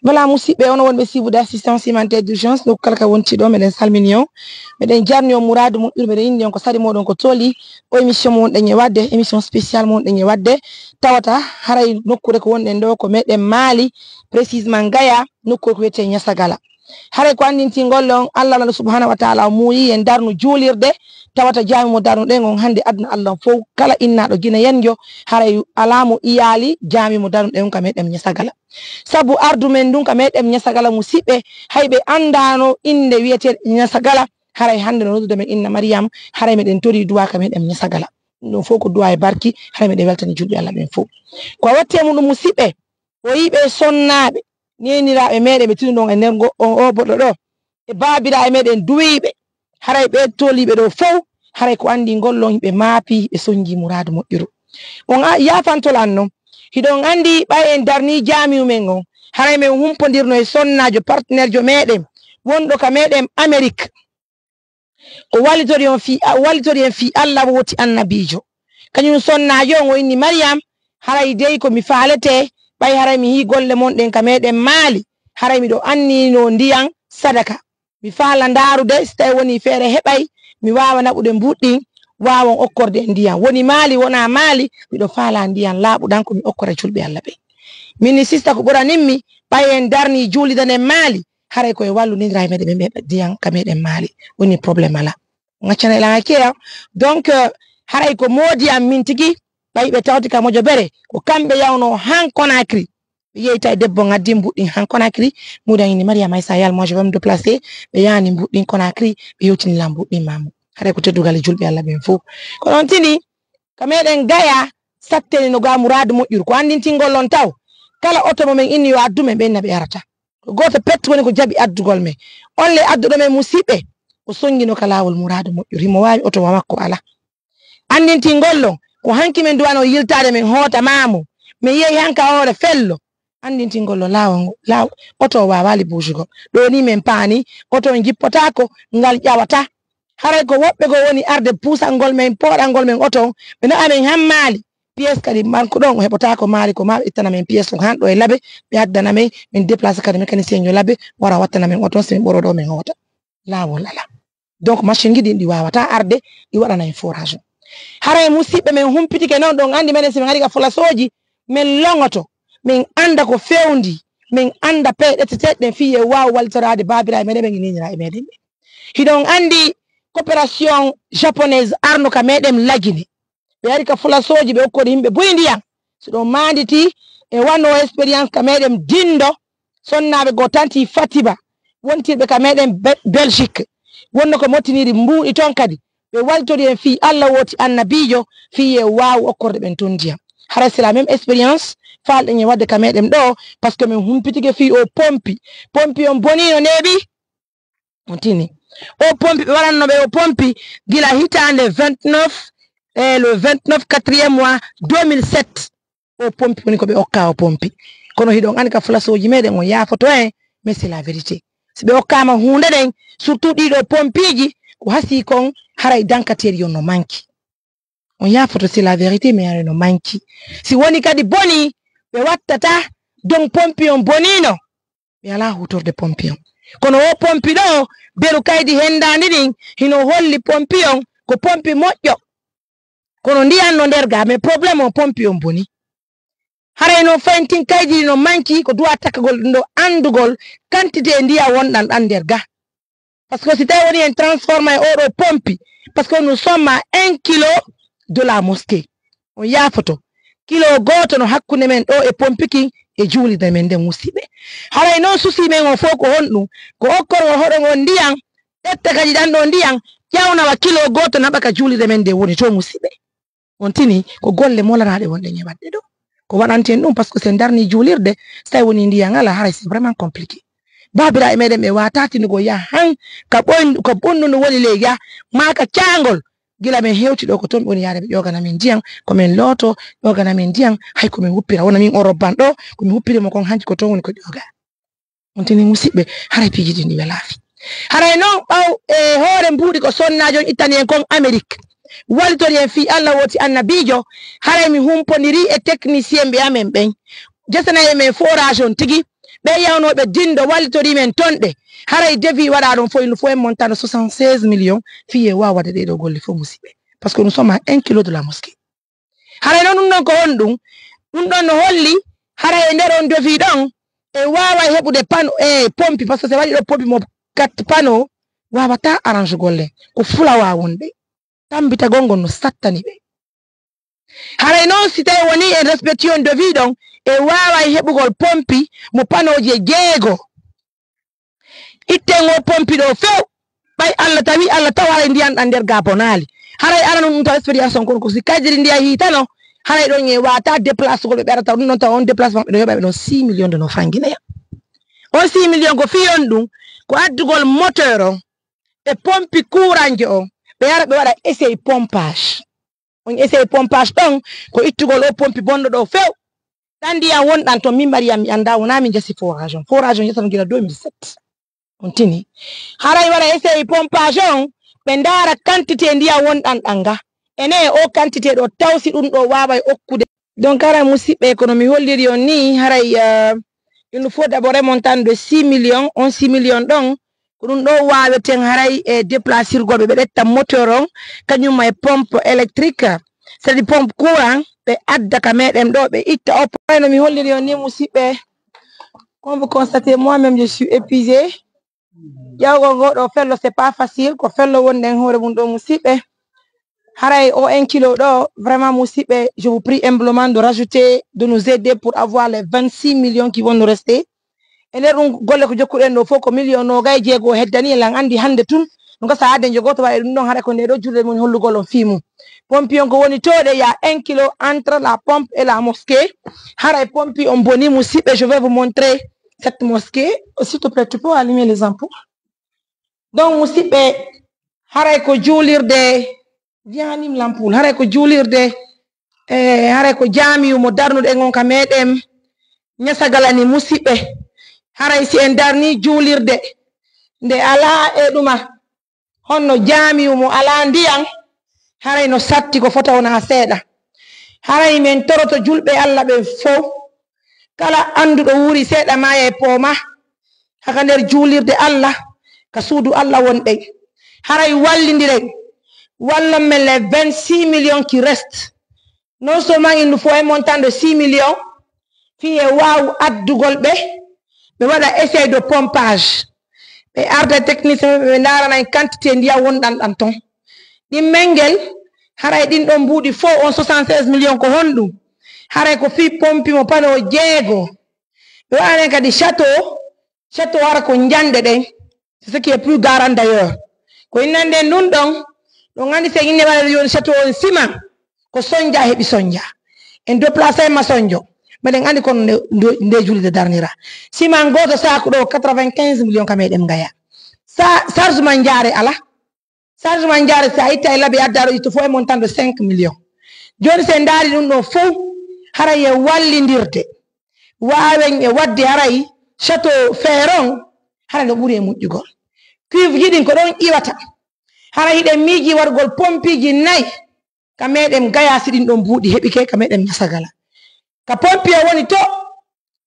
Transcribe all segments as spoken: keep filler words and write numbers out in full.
Voilà, musidɓe, onon wonɓe siibude assistance humanitaire d'urgence, nokku kala ka wonti ɗo, meɗen salmini on. Meɗen jarni on muraadu moƴƴuru, meɗen inni on ko sari moɗon ko toli. O émission mo wonɗen e waɗde, émission spéciale mo wonɗen e waɗde, tawata haray nokkuure ko wonɗen ɗo ko meɗen Maali, précisément Gaya, nokkuure ko wiyetee Ñasagala. Haray ko anndintingol on, Allah, Allah subhanahu wa taala o muuyi en darnu juulirde, tawata jaami mo darnuɗen on hannde aduna Allah on fof, kala innaaɗo Gine Yannjo, haray alaa mo iyaali jaami mo darnuɗen on ka meɗen Ñasagala. Sabu ardu men ndun ka meɗen Ñasagala, musiɓɓe, hay ɓe anndaano innde wiyeteeɗe Ñasagala, haray hannde no noddude men inna Mariyam, haray meɗen torii duwaa ka meɗen Ñasagala. Ɗum ɗon fof ko duwaa e barki, haray meɗen weltani julɓe Allah ɓen fof. Ko a wattee mum ɗum, musiɓɓe, o yiɓe sonnaaɓe, neeniraaɓe meɗen ɓe tinu ɗon e nder ngo-, on oo boɗɗo ɗo, e baabiraaɓe meɗen duwiiɓe, haray ɓe toliiɓe ɗo fof, haray ko anndi ngol ɗon ɓe maapi, ɓe sonnji muraadu moƴƴuru. On a-, yaafantolan non, hiɗon anndi ɓay en darnii jaamiu men on, haray men humpondirno e sonnaajo, partenaire jo meɗen, wonɗo ka meɗen Amerik. O wallitori on fii, o wallitori en fii Allah wooti annabiijo. Kañum sonnaajo on o inni Mariyam, haray dey ko mi faaletee, ɓay haray mi yii golle mon ɗen ka meɗen Maali, haray miɗo anniyinoo ndiyan sadaka. Mi faala ndaarude, si tawii wonii feere heɓay, mi waawa naɓude mbuuɗi ɗin, waawon okkorde en ndiyan. Woni Maali, wonaa Maali, miɗo faala ndiyan laaɓuɗan ko mi okkora julɓe Allah ɓen. Min ni sista ko ɓuranimmi, ɓay en darnii juulidanen Maali, haray ko e wallondiral meɗen ɓe ndiyan ka meɗen Maali. Woni problème alaa. Ngaccanay lan hakkee. Donc, euh, haray ko moodi am min tigi, ɓay ɓe tawti ka Mojobere, ko kamɓe yawnoo han Conakry. Ɓe yeyta e debbo ngaddi mbuuɗi ɗin han Conakry, moodi an inni Mariama Issa Yal, moi je vais me déplacer, ɓe yaani mbuuɗi ɗin Conakry, ɓe yewtini lan mbuuɗi ɗin maamu. Haray ko teddugal e julɓe Allah ɓen fof. Kono on tini, ka meɗen Gaya, satteni no ga muraadu moƴƴuru. Ko anndintingol on taw, kala oto mo men inni yo addu men, ɓe inna ɓe arata. Ko gooto pet woni ko jaɓi addugol men. On le adduɗo men musiɓɓe, o sonngino ka laawol muraadu moƴƴuru. Himo waawi oto wa makko alaa. Anndintingol on, ko hanki men duwano yiltaade men hoota maamu. Men yehi hanka hoore fello. Anndintingol on laawol ngo, laaw-, oto o waawaali buujugol. Ɗo ni men paani, oto on jippotaako, ngal ƴawata. Haray ko woɓɓe goo woni arde puusangol men, pooɗangol men oto on. Ɓe no amen han Maali. Pièce kadi manque ɗon o heɓotaako Maali, ko maa ɓe ittana men pièce on han ɗo e Labe, ɓe addana men, min déplacer kadi mécanicien yo Labe, wara wattana men oto on, si min ɓoroo ɗo men hoota. Laawol alaa. Donc, machine ji ɗin ɗi waawataa arde, ɗi waɗana en forage. Haray musiɓɓe men humpitike non, ɗon anndi menen si men ari ka folasooji, men loŋoto, men annda ko fewndi, men annda peeje ɗetteteeɗe ɗen fii e waaw wallitoraade baabiraaɓe meɗen ɓen e neeniraaɓe meɗen ɓen. Hiɗon anndi coopération japonaise arno ka meɗen Lagine. Ɓe ari ka folasooji, ɓe okkori yimɓe buy ndiyan. Si ɗon maanditi e wano expérience ka meɗen Dindo, sonnaaɓe goo tanti Fatiba, wontirɓe ka meɗen Be-, Belgique. Wonno ko mottiniri mbuuɗi ton kadi. Ɓe waltori en fii Allah wooti annabiijo, fii e waawu okkorde ɓen ton ndiyan. Hara c'est la même expérience, faalɗen e waɗde ka meɗen ɗo, parce que min humpitike fii o pompi. Pompi on bonii no neeɓi? On tini. O pompi, ɓe waɗanno ɓe o pompi gila hitaande vingt-neuf, e le vingt-neuf quatrième mois deux mille sept. O pompi woni ko ɓe okka o pompi. Kono hiɗon anndi ka folasooji meɗen on yaafoto en, mais c'est la vérité. Si ɓe okkaama huunde ɗen, surtout ɗiɗo pompiiji, ko hasii kon haray dankateeri on no manki. On yaafoto, c'est la vérité, mais haray no manki. Si woni kadi bonii, ɓe wattata, donc pompi on boniino. Ɓe alaa huutorde pompi on. Kono o pompi ɗo, beru kaydi henndaandi ɗin, hino holli pompi on ko pompi moƴƴo. Kono ndiyan no nder ga, mais problème on pompi on boni. Haray no fayntin kaydi no manki ko duwa takkagol ɗum ɗo anndugol quantité ndiyan wonɗan ɗan nder ga. Parce que si tawi woni en transformé oɗo pompi, parce que nous sommes à un kilo de la mosquée. On yaafoto. Kilo gooto no hakkunde men ɗo e pompi kin e juulirde men nden, musiɓɓe. Haray noon susi men o fof ko honɗum? Ko okkorgol hoɗo ngon ndiyan, ƴetta kadi ɗan ɗo ndiyan, ƴawnawa kilo gooto naɓa ka juulirde men nden woni to, musiɓɓe. On tini ko golle molanaaɗe wonɗen e waɗde ɗo. Ko waɗanten ɗum, parce que si en darnii juulirde, so tawi wonii ndiyan alaa, haray c'est vraiment compliqué. Baabiraaɓe meɗen ɓe waawataa tinugol yaha han ka ɓoyn-, ka ɓunndu ndu woni ley ga, maa ka caangol. Gila men hewti ɗo, ko toon ɓe woni yaade ɓe ƴoogana men ndiyan, ko men looto, ƴoogana men ndiyan, hay ko men wuppira. Wona min o robban ɗo, ko mi wuppiri mo kon hanki ko toon woni ko ƴoogaa. On tini musiɓɓe, haray piiji ɗin ɗi welaafi. Haray noon ɓaw e hoore mbuuɗi ko sonnaajo on ittani en kon Amerik. Wallitori en fii Alla wooti annabiijo, haray mi humpondiri e teknisiyenɓe amen ɓen. jesana e men forage on tigi, ɓe yawnooɓe dindo wallitorii men ton ɗe. Haray devis waɗaa ɗon fof, il faut en montant de soixante-seize millions, fii e waawa waɗde ɗee ɗoo golle fof, musidɓe. Parce que nous sommes à un kilo de la mosquée. Haray noon ɗum ɗon ko honɗum? Ɗum ɗon no holli, haray e nder on devis ɗon, e waawa heɓude pano, e pompi, parce que so waɗi ɗo pompi mo quatre pano, waawataa arrange golle. Ko fulawa wonde. Tambitagol ngol no sattani ɓe. Haray noon, si tawii wonii en respecti on devis ɗon, e waaway heɓugol pompi mo panooji e jeego. Itten o pompi ɗo few, ɓay Allah tawi, Allah tawa haray ndiyan ɗan nder ga bonaali. Haray arano ɗum taw expérience on kono ko si kaydiri ndiya hiitano, haray ɗon e waata déplacegol ɓe ɓe arata ɗum ɗon tawa on déplacement ɓe ɗo yoɓa ɓe ɗon six millions de no franc guinéen. On six millions ko fii on ɗum, ko addugol moteur on, e pompi courant jo on, ɓe ara ɓe waɗa essai pompage. On essai pompage ɗon, ko ittugol o pompi bonɗo ɗo few. Ɗan ndiyan wonɗan ton, min Mariam mi anndaa, wonaa min jasi forage on. Forage on yesano gila deux mille sept. On tini. Haray waɗa essai pompage on, ɓe ndaara quantité ndiyan wonɗan ɗan nga. Ene o quantité ɗo taw si ɗum ɗo waaway okkude. Donc, haray musidɓe, kono mi holliri on ni, haray, euh, il nous faut d'abord remontant de six millions, on six millions ɗon, ko ɗum ɗo waaweten haray e déplacirgol ɓe, ɓe ƴetta moteur on, kañum e pompe électrique, c'est-à-dire pompe courant, ɓe adda ka meɗen ɗo, ɓe itta o. Haray no mi holliri on ni, musidɓe, comme vous constatez, moi-même, je suis épuisé. Ƴawgol ngo ɗo fello, c'est pas facile, ko fello wonde en hoore mum ɗo, musidɓe. Haray o un kilo ɗo, vraiment, musidɓe, je vous prie humblement de rajouter, de nous aider pour avoir les vingt-six millions qui vont nous rester. E nder ɗum golle ko jokkuɗen ɗo fof ko million noogay jeego heddani en, lan anndi hannde tun no gasa haaden jogoto waɗa ɗum ɗon, haray ko nde ɗo julde mum hollugol on fii mum. Pompi on ko woni to ɗe, il y a un kilo entre la pompe et la mosquée. Haray pompi on boni, musidɓe, je vais vous montrer cette mosquée. S'il te plaît, tu peux allumer les ampoules. Donc, musidɓe, haray ko juulirde, jahanim lampul, haray ko juulirde, e haray ko jaamiyu mo darnuɗen on ka meɗen Ñasagala ni, musidɓe. Haray si en darni juulirde, nde alaa e ɗuma, honno jaamiyu mo alaa ndiyan, haray no satti ko fota wona seeɗa. Haray men toroto julɓe Allah ɓen fow, kala annduɗo wuuri seeɗa maaya e pooma, haka nder juulirde Allah, ka suudu Allah wonɗen. Haray wallindiren, wallan men les vingt-six millions qui restent. Non seulement il nous faut un montant de six millions, fii e waawu addugol ɓe, ɓe waɗa essai de pompage. Ɓe arda technicien ɓe, ɓe ndaarana en quantité ndiyan wonɗan ɗan ton. Ɗin mengel, haray ɗin ɗon mbuuɗi fow on soixante-seize millions ko honɗum? Haray ko fii pompi mo panneau jeego. Ɓe waɗanen kadi château, château hara ko njanɗe ɗen. C'est ce qui est plus garant d'ailleurs. Ko innande en ɗum ɗon, ɗon anndi si en inni waɗa yon château on ciment, ko sonja heɓi sonja. En déplacé ma sonjo. Meɗen anndi kono nde, nde, nde julde darnira. Ciment gooto saaku ɗo quatre-vingt-quinze millions ka meɗen ngaya. Sa, charge man jaare ala. Charge man jaare si a itta e labi adda ɗo itto fof e montant de cinq millions. Jooni si en ndaari ɗum ɗo fof, haray e wallindirde. Waawen e waɗde haray château fer on, haray no ɓuri e moƴƴugol. Cuve ji ɗin ko ɗon iwata. Haray hiɗen miiji waɗugol pompiiji nayi ka meɗen Gaya si ɗin ɗon mbuuɗi heɓike ka meɗen Ñasagala. Ka pompi o woni to,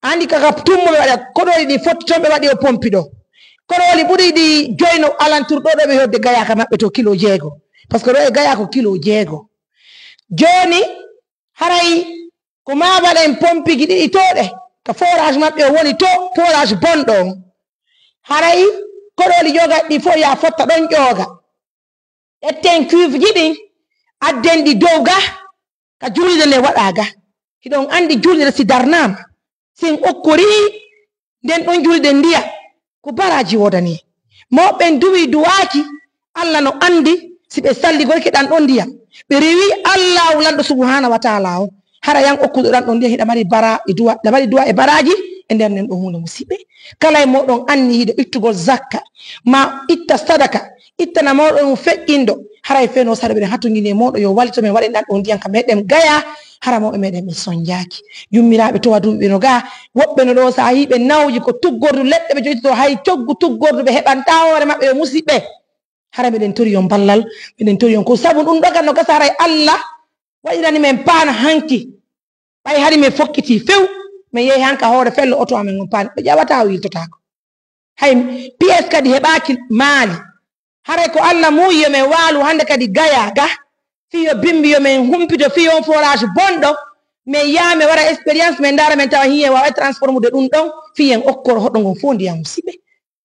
anndi kaka tummo ɓe waɗa, koɗooli ɗi fotti ton ɓe waɗi o pompi ɗo. Koɗooli ɓuri ɗi joyi no alantur ɗo, ɗo ɓe hodde Gaya ka maɓɓe to kilo jeego. Parce que ɗo e Gaya ko kilo jeego. Jooni, haray ko maa waɗen pompiji ɗiɗi to ɗe, ka forage maɓɓe o woni to, forage bonɗo on. Haray koɗooli ƴooga ɗi fof ya fotta ɗon ƴooga. Ƴetten cuve ji ɗin, adden ɗi dow ga, ka julde nde waɗa ga. Hiɗon anndi julde si darnaama, si en okkorii nden ɗon julde ndiya, ko baraaji woodani. Mawɓe ɓen duwii duwaaki, Allah no anndi si ɓe salligorike ɗan ɗon ndiyam. Ɓe riiwii Allaahu lanɗo subhaanahu wa taala on. Hara yan okkuɗo ɗan ɗon ndiyam hiɗa mari bara e duwa, hiɗa mari duwa e baraaji e nder nden ɗon huunde musiɓɓe. Kala e mooɗon anni hiɗo ittugol zakka, ma itta sadaka, ittana mawɗo ɗum feƴƴinɗo, haray feno saɗa ɓeɗen hatungini e mooɗo yo walito men waɗen ɗan ɗon ndiyam ka meɗen Gaya, hara mawɓe meɗen ɓe sonjaaki. Yummiraaɓe towa duuɓi ɓe no ga, woɓɓe no ɗo sa yii ɓe nawji ko tuggordu leɗɗe ɓe joytoto, hay coggu tuggordu ɓe heɓanta hoore maɓɓe yo musiɓɓe. Hara meɗen tori on ballal, meɗen tori on ko sabu ɗum ɗo kan no gasa haray Allah waɗirani men paana hanki. Ɓay hari men fokkitii few, Min yehi han ka hoore fello, oto amen on paani, ɓe ƴawataa, o yiltotaako. Hay pièce kadi heɓaaki Maali. Haray ko Allah muuyi yo min waalu hannde kadi Gaya ga, fii yo Bimbi yo min humpito, fii on forage bonɗo, min yaha min waɗa expérience, min ndaara min tawa hiyen waawa transformude ɗum ɗon, fii en okkoro hoɗo ngon fof ndiyam, musiɓɓe.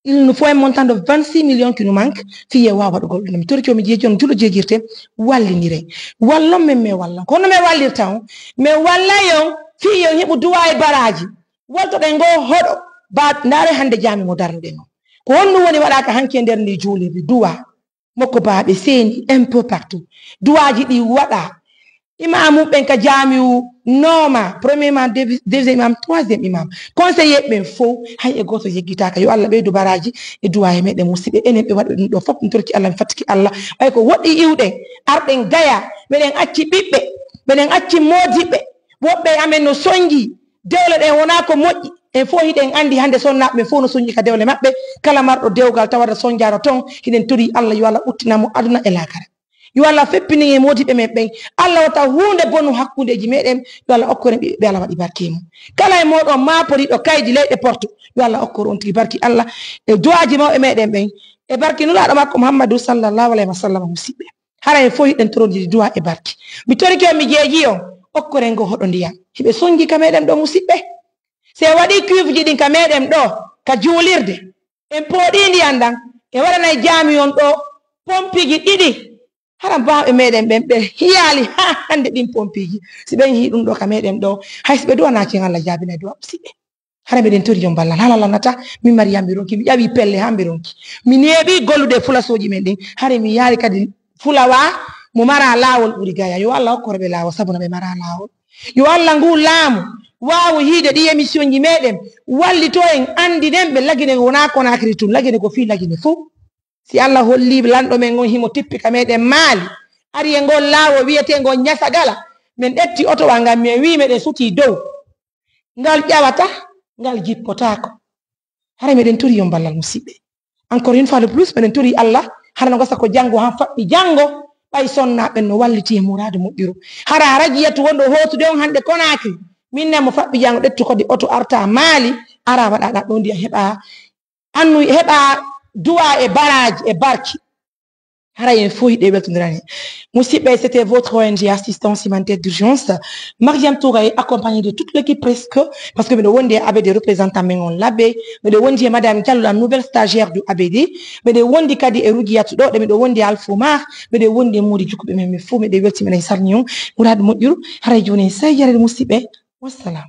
Il nous faut un montant de vingt-six millions qui nous manque, fii en waawa waɗugol ɗum. Mi torike on, mi jeeji on, julo jeejirte, walliniren. Wallon min, min wallan. Ko honno min wallirta on? Min wallay on fii yo on heɓu duwaa e baraaji. Woltoɗen ngoo hoɗo, ba, ndaare hannde jaami mo darnuɗen on. Ko honɗum woni waɗaaka hanki e nder ndi juulirde? Duwaa. Mokko baaɓe seeni un peu partout. Duwaaji ɗi waɗaa. Imaamu ɓen ka jaamiu nooma, premier imam, devi-, deuxième imam, troisième imam. Conseiller ɓen fof, hay e gooto yeggitaaka. Yo Allah ɓeydu baraaji e duwaa e meɗen, musiɓɓe. Enen ɓe waɗi ɗum ɗo fof, mi toriki Allah, mi fattiki Allah. Ɓay ko woɗɗi iwɗen, arɗen Gaya, meɗen acci ɓiɓɓe, meɗen acci moodiɓɓe. Woɓɓe amen no sonji, dewle ɗen wonaa ko moƴƴi. En fof hiɗen anndi hannde sonnaaɓe ɓen fof no sonji ka dewle maɓɓe. Kala marɗo dewgal tawata sonjaano ton, hiɗen torii Allah yo Allah ɓuttinan mo aduna e laakara. Yo Allah feppinin e moodiɓɓe men ɓen. Allah wata huunde bonu hakkundeeji meɗen. Yo Allah okkor en ɓiɓɓe ɓe Allah waɗi barke mum. Kala e mooɗon maaporiiɗo kaydi leyɗe porto, yo Allah okkor on tigi barki Allah e duwaaji mawɓe meɗen ɓen. E barki Nulaaɗo makko Muhammadu sallallahu alayhi wa sallam, musiɓɓe. Hara en fof hiɗen torondiri duwaa e barki. Mi torike on, mi jeeji on, okkoren ngoo hoɗo ndiyam. Hiɓe sonji ka meɗen ɗo, musiɓɓe. Si en waɗii cuve ji ɗin ka meɗen ɗo, ka juulirde, en pooɗii ndiyam ɗam, en waɗanay jaami on ɗo pompiiji ɗiɗi. Hara baawɓe meɗen ɓen, ɓe hiyaali haa hannde ɗin pompiiji. Si ɓe yehii ɗum ɗo ka meɗen ɗo, hay si ɓe duwanaaki en, Allah jaabinay duwaa, musiɓɓe. Hara miɗen torii on ballal, hala lanata, min Mariyam mi ronki, mi ƴawi pelle haa mi ronki. Mi neeɓi gollude fulasooji men ɗin. Hara mi yaari kadi fulawa mo maraa laawol ɓuri Gaya. Yo Allah okkor ɓe laawol, sabu no ɓe maraa laawol. Yo Allah nguu laamu waawu yiide ɗi émission ji meɗen, wallito en, anndinen ɓe Lagine wonaa Conakry tun, Lagine ko fii Lagine fof. Si Allah hollii lanɗo men on himo tippi ka meɗen Maali, ari e ngol laawol wi'etee ngol Ñasagala, min ƴetti otowa ngan, min wi'i meɗen sutii dow. Ngal ƴawata, ngal jippotaako. Hara meɗen torii on ballal, musiɓɓe. Encore une fois de plus, meɗen torii Allah, hara no gasa ko janngo han faɓɓi janngo, ɓay sonnaaɓe ɓen no walliti e muraadu moƴƴuru. Hara Rajiyatu wonɗo hootude on hannde Conakry, min ne mo faɓɓi janngo, ƴettu kadi oto arta Maali, ara waɗa ɗa ɗo ndiyam heɓa annu heɓa duwaa e baraaji e barki. Haray en fof hiɗen weltondirani. Musiɓɓe, c'était votre O N G Assistance Humanitaire d'Urgence. Mariam Touré, accompagnée de toute l'équipe presque, parce que miɗo wondi e A B D, représentant men on labbe. Miɗo wondi e Madame Diallo, la nouvelle stagiaire du A B D. Miɗo wondi kadi e Rugiyatu ɗo, ɗo miɗo wondi e Alfomar. Miɗo wondi e Moodi Jukkuɓe men, men fof miɗo welti, miɗo salmini on. Muraadu moƴƴuru, haray jooni en sey yarede, musiɓɓe. Wassalam.